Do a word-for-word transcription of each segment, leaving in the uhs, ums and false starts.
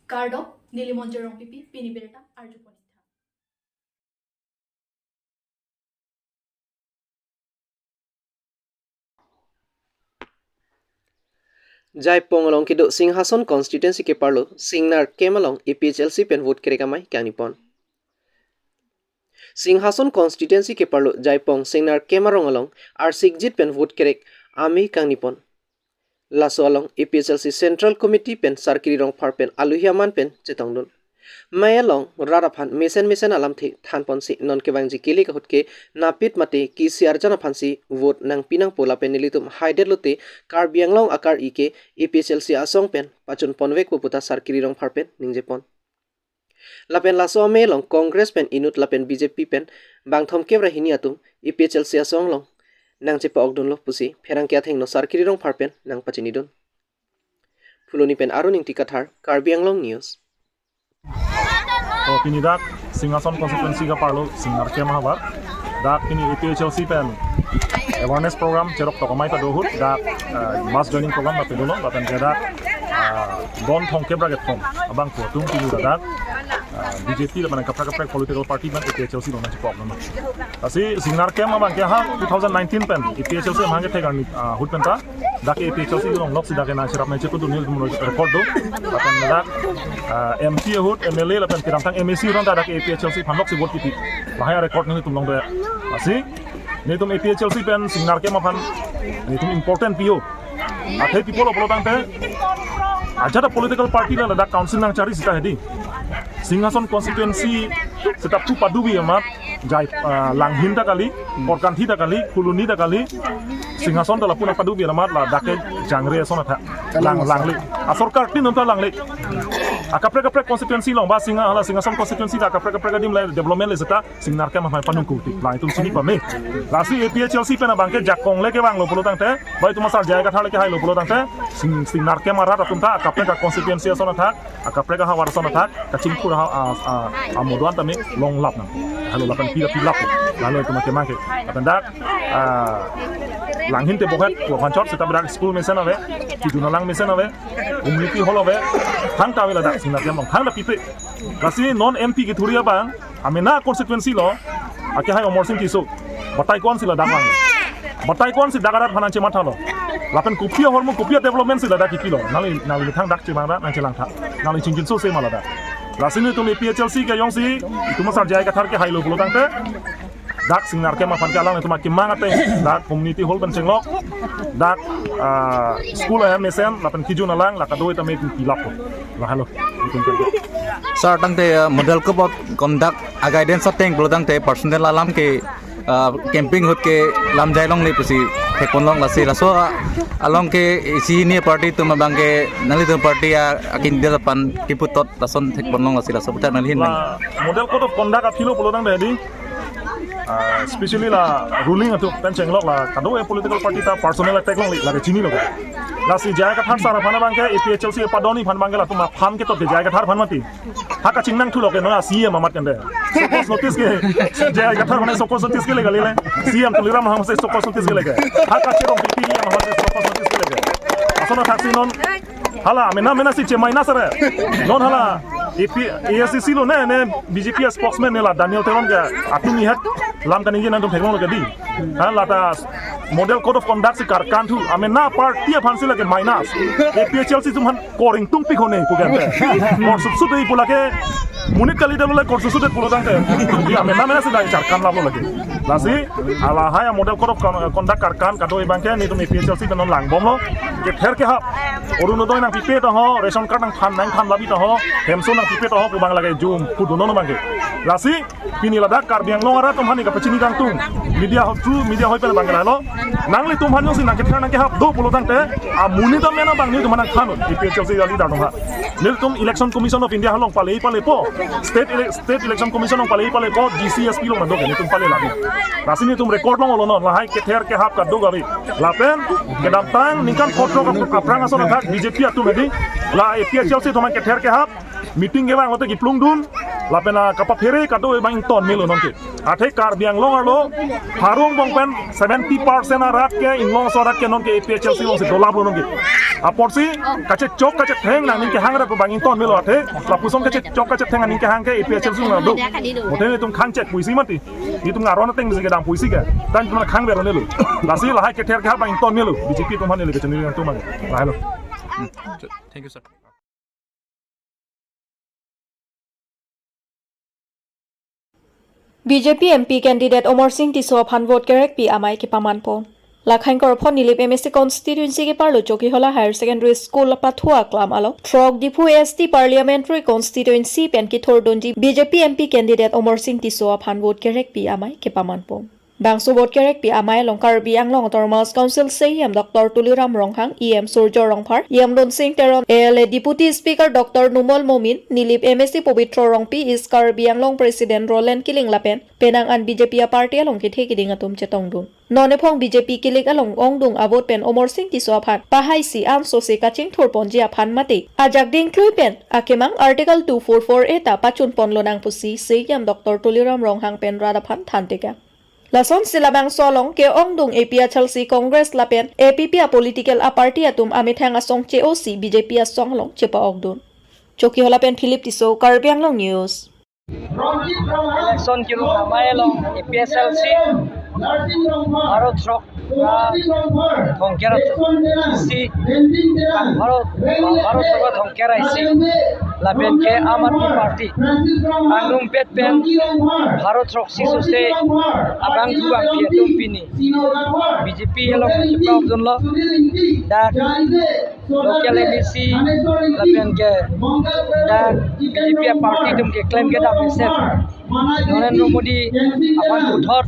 Kardom, neli Monjir Rongpipi, pini birta arjupon. Jaipong along kedo Singhason constituency keparlo Singnar Camp along A P H L C pen vote kerek amei kangnipon. Singhason constituency keparlo Jaipong Singnar Camp arong along arsikjit pen vote kerek amei kangnipon. Laso along A P H L C Central Committee pen Sarkiri Rongphar pen aluhi aman pen chetongdun. Mei along rat aphan mesen mesen alamthe thanponsi non kevangji kelek ahut ke napit mate kisi arjan aphansi vote nangpi nangpo lapen nelitum haidetlote Karbi Anglong akar-i ke A P H L C asong pen pachunponvekpo puta Sarkiri Rongphar pen ningjepon. Lapen laso amei along Congress pen inut lapen B J P pen bangthom kep ra hini atum A P H L C asong along nangchepa-okdunlo pusi pherangke athengno Sarkiri Rongphar pen nangpachinidun. Phuloni pen Arun Ingti Kathar, Karbi Anglong News. To pini dak Singhason constituency keparlo Singnar Camp ahavar. Dak pini A P H L C pen awareness program cherok tok amei ta do ahut dak, eh, mass joining program ta pilo lapen ke dak, eh, don thomkep ra kethom abang pu atum pini dak, eh, B J P lapen kaprek kaprek political party pen A P H L C along nangchepok nang. Lasi Singnar Camp abang ke ha two thousand nineteen pen A P H L C amang ke thegar ni, ah, ahut pen ta dak A P H L C along lok si dak nangcherap nangchepudun nelitum record do. Lapen dak, ah, M P ahut, M L A lapen kedamtang M A C ahut ta dak A P H L C aphan lok si vote kipi. Lahai record nelitum along do. Lasi nelitum A P H L C pen Singnar Camp aphan nelitum important pi-o. Athe pi pulo pulo tangte ajat a political party la ladak council nangchari sita hedi. Singhason constituency seta pu padubi amat jai, ah, Langhin ta kali, Korkanthi ta kali, Phuloni ta kali, Singhason ta lapu nangpadubi amat ladak ke jangre ason athak. Lang, langle. Asorkar tin ta langle. Akaprek kaprek constituency along ba Singha hala Singhason constituency ta akaprek kaprek adim le development le seta Singnar Camp aphan panung kuti. Latum chini pame. Lasi A P H L C pen abang ke jakong le kevanglo pulo tangte. Bai atum asar J I Kathar le kehailo pulo tangte. Sing, Singnar Camp arat atum ta akaprek a constituency ason athak, akaprek ahavar ason athak, kachingthur ha, a, a, a moduan tame longlap nang. Halo lapen pira pilap. Halo itum kemang ke. Lapen dak, ah, Langhin te bohet, pu aphan chot seta dak school mesen ave, kidun alang mesen ave, community hall ave, thangta ave ladak Singnar Camp along, thangta pipe. Lasi non M P kethuri abang, amena constituency lo, akehai Amarsing Tisso. Batai ko-ansi ladak vang. Batai ko-ansi dak arat aphan nangchemathalo. Lapen kopi ahormu kopi development si ladak kipilo. Nangli, nangli thang dak chevang dak nangchelang tha. Nangli chingjinso se ma ladak. Lasi nelitum A P H L C ke jongsi, itum asar J I Kathar kehailo pulo tangte. Dak Singnar Camp aphan ke alanglitum akemang ateng. Dak community hall pen chenglok. Dak, ah, school ahem mesen, lapen kidun alang, la kado-i tame pilap ko. Lahelo. Sir, tangte, uh, model code of conduct a guidance ateng pulo tangte personal alam ke, uh, campaign ahut ke lam jai longle pusi thekpon long lasi laso, uh, along ke isi hini party atum abang ke nanglitum party a, a candidate aphan kipu tot lason thekpon long lasi laso puthot nangli hin nang. La model code of conduct aphi lo pulo tangte di. Ah, especially la ruling atum pen chenglok la kado-i political party ta personal attack longle lake chinilo. Lasi J I Kathar sir aphan abang ke A P H L C padoni aphan abang ke latum aphan ke tot ke J I Kathar aphan mati. Ha kachingnang thulo ke non a C M amat kande. Show cause notice ke J I Kathar aphan show cause notice kele kali le. C M Tuliram aphan show cause notice kele ke. Ha kacherong P P E aphan show cause notice kele ke. Ason athaksi non hala amena mena si chemai na sir. Non hala A P, A S D C lo ne, ne B J P spokesman ne la Daniel Teron ke atum ihet lam kaningje nangtum theklonglo ke di. Ha lata model code of conduct si karkan thu amena party aphan si lake minus. A P H L C atum aphan koring tungpi khone pu kante. Korsut sut dei pu lake monit kali dei lo le korsut sut dei pulo tangte. Di amena mena si dai charkan laplo lake. Lasi, alahai a model code of con-, conduct karkan kado-i abang ke nelitum A P H L C pen non langbomlo. Kether kehap. Orunodoi nangpipe ta ho, ration card nangthan, nangthan labi ta ho, hemso nangpipe ta ho, pu abang lake jum, pu dunnon abang ke. Lasi, pini ladak Karbi Anglong arat atum aphan kapachini kangtung. Media ho, through media ahoi pen abang ke lahelo. Nanglitum aphan jongsi nangkether nangkehap do pulo tangte, amonit amena abang nelitum aphan nangthan, A P H L C a leader atum aphan. Nelitum Election Commission of India along palei paleipo. State ele-, State Election Commission along palei paleipo. D C S P along nangdo ke nelitum palei lagi. Lasi nelitum record longlo non. Lahai kether kehap kadokave. Lapen kedamtang ningkan photrok ap-, aphrang ason athak B J P atum edi. La A P H L C atum aphan kether kehap. Meeting kevang lote kiplungdun. Lapen, ah, kapaphere kado abang ington melo nonke. Athe Karbi Anglong arlo, pharong bong pen seventy percent arat ke, Inglongso arat ke nonke A P H L C alongsi dolaplo nonke. Apotsi, kachechok kachetheng nangning kehang arat abang ington melo athe, lapuson kachechok kachetheng nangning kehang ke A P H L C along do. Mote netum khang chek pusi mati. Netum aron ateng si kedam pusi ke. Tan netum khang bero nelo. Lasi lahai kether ke abang ington melo. B J P atum aphan neli kechini yang tumang. Lahai lo. Thank you, sir. B J P M P candidate Amarsing Tisso aphan vote kerekpi amei kepamanpon. Lakha ingkoi ra phongo Nilip M A C constituency keparlo Chokihola Higher Secondary School pathu aklam along throk Diphu A S T parliamentary constituency pen kethurdunji B J P M P candidate Amarsing Tisso aphan vote kerekpi amei kepamanpon. Bangso vote kerekpi amei along Karbi Anglong Autonomous Council C E M Doctor Tuliram Ronghang, E M Surjya Rongphar, E M Ronsing Teron, A L A Deputy Speaker Doctor Numal Momin, Nilip M A C Pobitro Rongpi, East Karbi Anglong President Roland Killing lapen penang an B J P a-party along kethe keding atum chetongdun. Non ephong B J P kilik along ongdung avote pen Amarsing Tisso aphan pahaisi ansose kachingthurponji aphan mate ajak dingklui pen akemang Article two four four A ta pachunponlonang pusi C E M Doctor Tuliram Ronghang pen rat aphan thantekang. Lasonsi labangso along ke-ongdung A P H L C Congress lapen A P P a-political a-party atum amethang asong che-osi B J P asong along chepa-okdun. Chokihola pen Philip Tisso, Karbi Anglong News. Election kirung amei along A P H L C, Bharo throk ra thomkep ra isi, Bharo, Bharo throk ra thomkep ra isi, lapen ke Aam Aadmi Party, angrumpet pen Bharo throksi sose abangphu bangphi atum pini B J P along chepa-okdunlo, dak local M A C lapen ke dak B J P a-party atum keklem kedam mesen Narendra Modi aphan puthot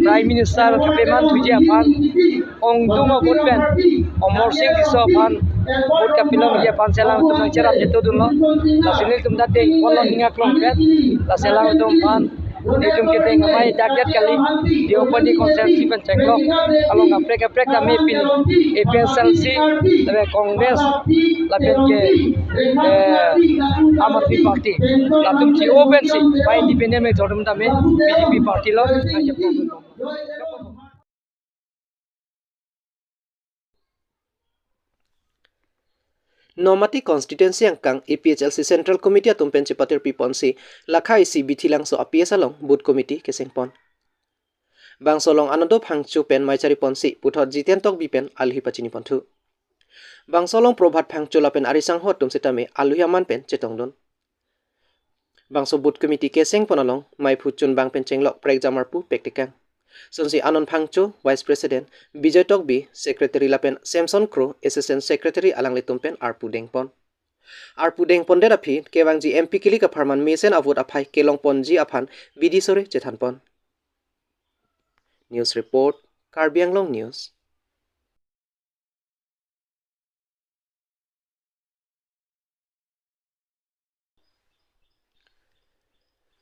Prime Minister kepemanthuji aphan ongdung avote pen Amarsing Tisso aphan vote kapilongji aphan si alangtum nangcherap chetongdunlo. Lasi nelitum ta dengponlo ning aklong pen, lasi alangtum aphan nelitum kedeng amei dak det kali, Deopani constituency pen chenglok along kaprek kaprek tame pini A P H L C, lapen Congress, lapen ke, eh, Aam Aadmi Party, latum che-o pensi pai independent me thordum tame B J P party along. Nomati constituency angkang A P H L C Central Committee atum pen chepatirpiponsi lakha isi Bithilangso a-P S along booth committee kesengpon. Bangso along Anando Phangcho pen mei chariponsi puthot Jiten Tokbi pen alohi pachiniponthu. Bangso along Probhat Phangcho lapen ari sangho atum setame alohi aman pen chetongdun. Bangso booth committee kesengpon along meiphu chunbang pen chenglok prekjam arpu pektekang. Sonsi Anand Phangcho, Vice President, Bijoy Tokbi, Secretary lapen Samson Kro, Assistant Secretary alanglitum pen arpu dengpon. Arpu dengpondet aphi kevangji M P kilik apharman mesen avote aphai kelongponji aphan bidi sore chethanpon. News report, Karbi Anglong News.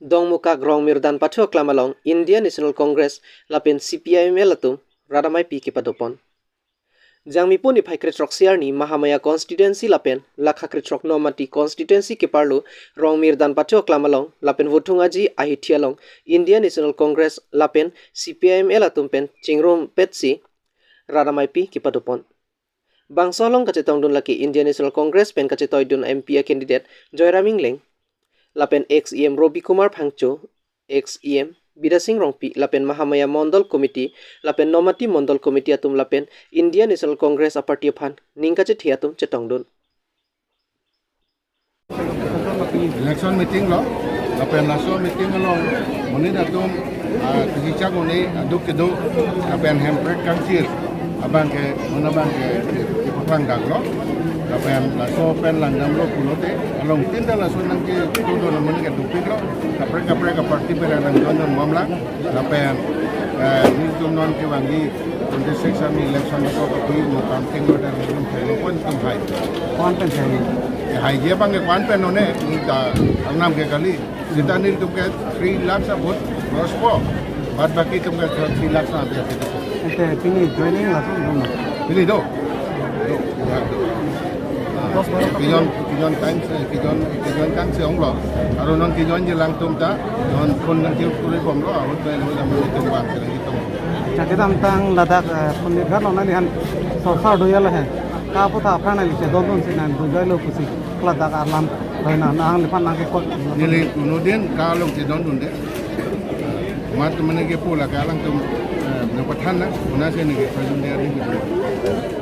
Dongmukak Rongmirdan pathu aklam along Indian National Congress lapen C P I M L atum rat ameipi kepadopon. Jangmi pon niphai kre-throksi arni Mahamaya constituency lapen lakha kre-throk Nomati constituency keparlo Rongmirdan pathu aklam along lapen Vothung Aji ahithi along Indian National Congress lapen C P I M L atum pen chingrumpetsi rat ameipi kepadopon. Bangso along kachetongdun lake Indian National Congress pen kachetoidun M P a-candidate Joyram Engleng, lapen ex E M Robi Kumar Phangcho, ex E M Bidya Sing Rongpi, lapen Mahamaya Mondol Committee, lapen Nomati Mondol Committee atum lapen Indian National Congress a-party aphan ning kachethe atum chetongdun. Election meeting lo, lapen laso meeting along monit atum, ah, kachechak monit aduk kedo, lapen hemprek kangchir abang ke, mona abang ke, kepaklangdaklo, lapen laso pen langdamlo pulote, along tinta laso nangketudun amonit ke dukpiklo, kaprek kaprek a-party pen langdamdun bomlang, lapen, eh, nelitum non kevangji twenty-six arni election ako kapi mo counting lo dan nelitum thelo pon tum hai. Ko-an pen hai? Eh, haiji abang ke ko-an pen one, neli ta arnam ke kali. Seta nelitum ke three lakhs a-vote crosspo. Baad baki atum ke three lakhs na dia. Ante pini joining langsung dum. Pini do. Do, ya, do. Ah, Kijon, kijon time se, kijon, kijon time se onglo. Aro non kijon je alangtum ta, non phone nangkepuri bomlo, ahut pen lo lam tum bang se nangtum. Acha, kedamtang ladak, eh, Pandit Ghat along nangliphan sorsor do ya lahe. Kapu ta aphrang nangli chedondun si nangdunjoi lo pusi ladak alam doi na nangliphan nangkekok. Neli inut along chedondunde. Mat mane kepu la ke alangtum, eh, nangpathan na, una se neli kepajun de ari gitu.